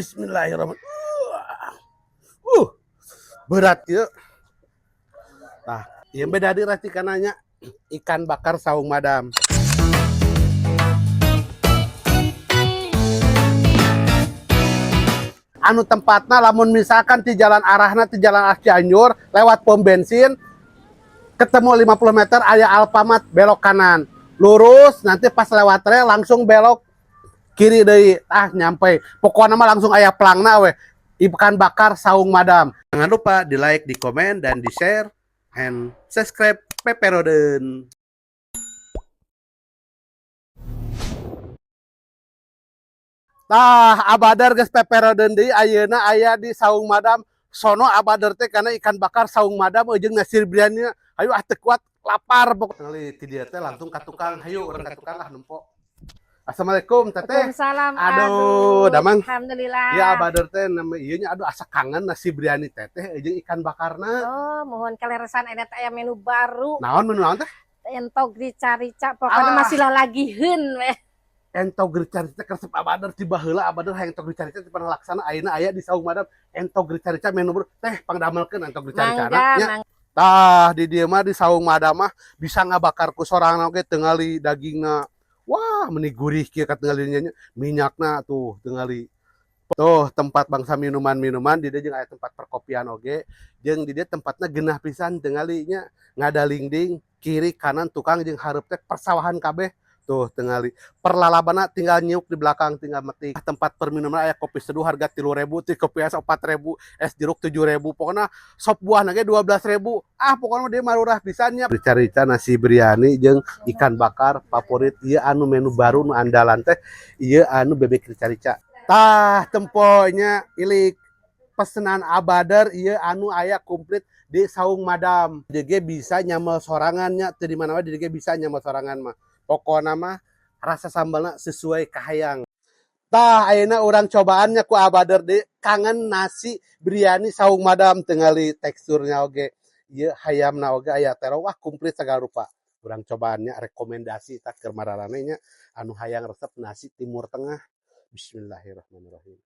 Bismillahirrahmanirrahim. Berat ya. Tah, ieu beda di racikananya ikan bakar Saung Madam. Anu tempatna lamun misalkan di jalan arahna di jalan arah Cianjur lewat pom bensin ketemu 50 meter aya Alfamart, belok kanan lurus, nanti pas lewat rel langsung belok kiri deui, ah nyampe. Pokoknya mah langsung aya plangna we, ikan bakar Saung Madam. Jangan lupa di like, di komen, dan di share and subscribe Peperoden. Tah, Abadar geus peperoden deui, ayeuna aya di Saung Madam. Sono Abadar teh karena ikan bakar Saung Madam jeung nasi biryani. Ayo ah, teu kuat lapar pokoknya. Ti dieu teh langsung ka tukang. Hayu urang ka tukang ah, nempo. Assalamualaikum, Teteh. Waalaikumsalam. Aduh, damang. Alhamdulillah. Ya, Abadar teh nama ieu nya, aduh, asa kangen nasi biryani Teteh jeung ikan bakarna. Oh, mohon kaleresan eta teh aya menu baru. Naon, menu naon teh? Entog rica-rica, pokoknya Ah. masih lah lagiheun weh. Entog rica-rica resep Abadar ti baheula. Abadar hayang entog rica-rica teu pernah laksana, ayeuna aya di Saung Madam entog rica-rica menu baru. Teh, pangdamelkeun entog rica-rica Mangga, nya. mangga. Tah, di dieu mah di Saung Madam mah bisa ngabakar ku sorangan oge. Tingali dagingna. Wah, meni gurih kieu katingali nya, minyakna tuh tingali. Tuh tempat bangsa minuman-minuman di dieu, jeung aya tempat perkopian oge, jeung di dieu tempatna genah pisan, tingali nya, ngadalingding kiri kanan tukang jeung hareup teh persawahan kabeh. Tuh tingali perlalabanna, tinggal nyiuk di belakang, tinggal metik. Tempat perminuman aya kopi seduh harga 3.000, ti kopi es 4.000, es jeruk 7.000, pokoknya sop buah ge 12.000. Ah, pokoknya dia marurah pisan nya. Rica-rica nasi biryani jeung ikan bakar favorit ieu anu menu baru nu andalan teh ieu anu bebek rica-rica. Tah, temponya ilik pesenan Abadar ieu anu aya komplit di Saung Madam. DG bisa nyamel sorangannya, teu di mana wae DG bisa nyamel sorangan mah. Pokokna mah rasa sambalna sesuai kahayang. Tah, ayeuna urang cobaannya ku Abadar di kangen nasi biryani Saung Madam, tingali teksturnya oge. Ieu hayamna oge aya terong, wah, komplit segala rupa. Urang cobaannya, rekomendasi tah keur mararane nya anu hayang resep nasi Timur Tengah. Bismillahirrahmanirrahim.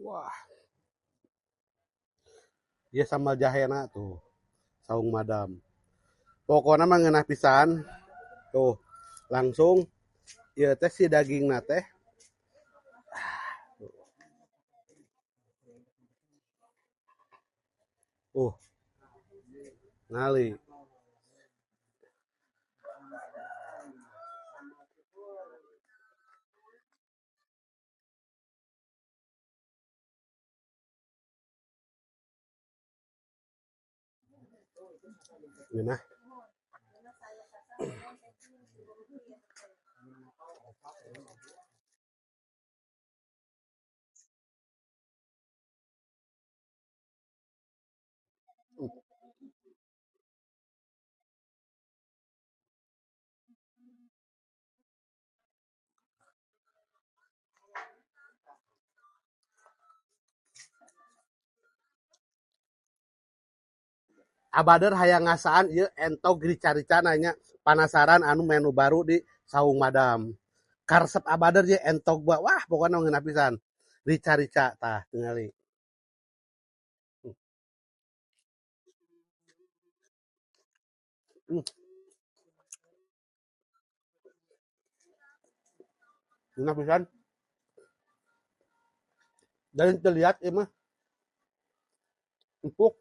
Wah. Dia sambal jahena tuh. Saung Madam. Pokoknya mah ngeunah pisan. Tuh, langsung ieu teh si dagingna teh. Ngali. Ngeunah. Abadar hayang ngasaan ieu entog rica-ricana nya, panasaran anu menu baru di Saung Madam. Karesep Abadar ye entog ba, wah, pokoknya ngeunah pisan. Rica-rica tah tingali. Ngeunah pisan. Dan terlihat ieu mah empuk.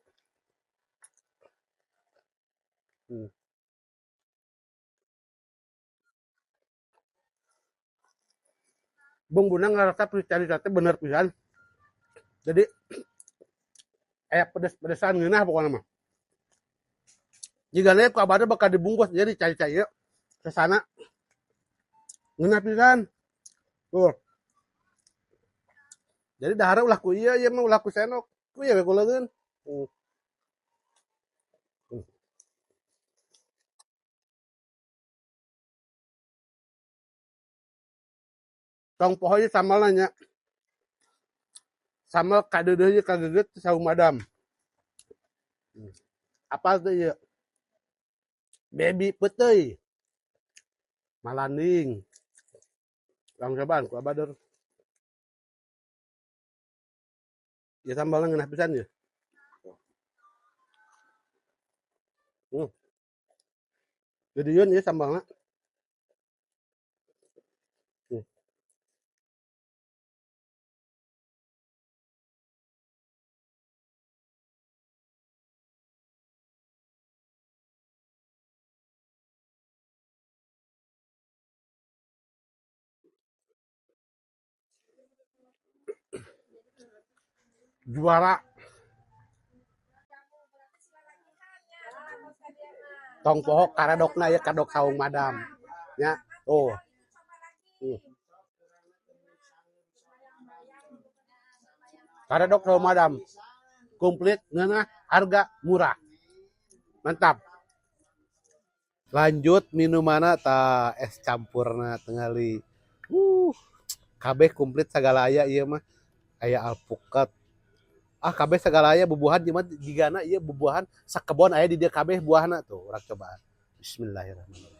Bumbuna ngarasa rica-rica teh bener pisan. Jadi aya pedes-pedesan, ngeunah pokoknya mah. Jigana ku Abadar bakal dibungkus jadi rica-rica ieu kesana ngeunah pisan. Tuh. Jadi dahar ulah ku ieu, ieu mah ulah ku sendok. Ku ieu we ku leungeun. Tong poho ieu sambalna nya. Sambal kadeudeuh ieu kageget Saung Madam. Apal teu ieu? Baby peuteuy. Malanding. Urang cobaan ku Abah. Ya sambalna ngeunah pisan ya. Gedeun ieu sambalna. Juara. Tong poho karedokna ya, karedok Saung Madam. Ya, tuh. Karedok Saung Madam. Komplit ngeunah, harga murah. Mantap. Lanjut minumanna ta es campurna tingali. Kabeh komplit sagala aya ieu mah. Aya alpukat. Ah, kabeh sagala aya bubuahan ieu mah jigana ieu bubuahan sakebon aya di dieu kabeh buahna tuh urang cobaan. Bismillahirrahmanirrahim.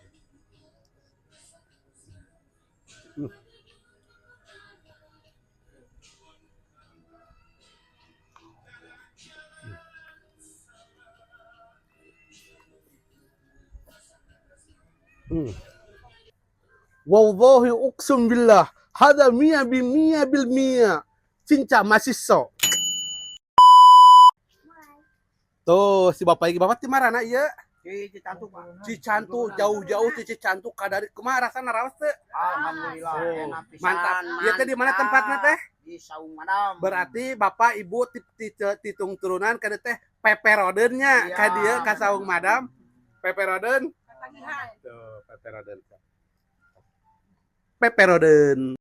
Wallahi uqsum billah, hada mia bi mia bil mia. Cinca masiso. Tuh si bapak iki, bapak ti marana ieu? Di Cicantu, Pak. Cicantu, jauh-jauh ti Cicantu kadari kumaha rasana, raos teu? Alhamdulillah, Oh, enak pisan. mantap. Ieu teh di mana tempatna teh? Di Saung Madam. Berarti bapak ibu ti ti ti turunan ka dieu teh peperodeun nya Iya. ka dieu ka Saung Madam. Peperodeun. Tuh, peperodeun. Peperodeun.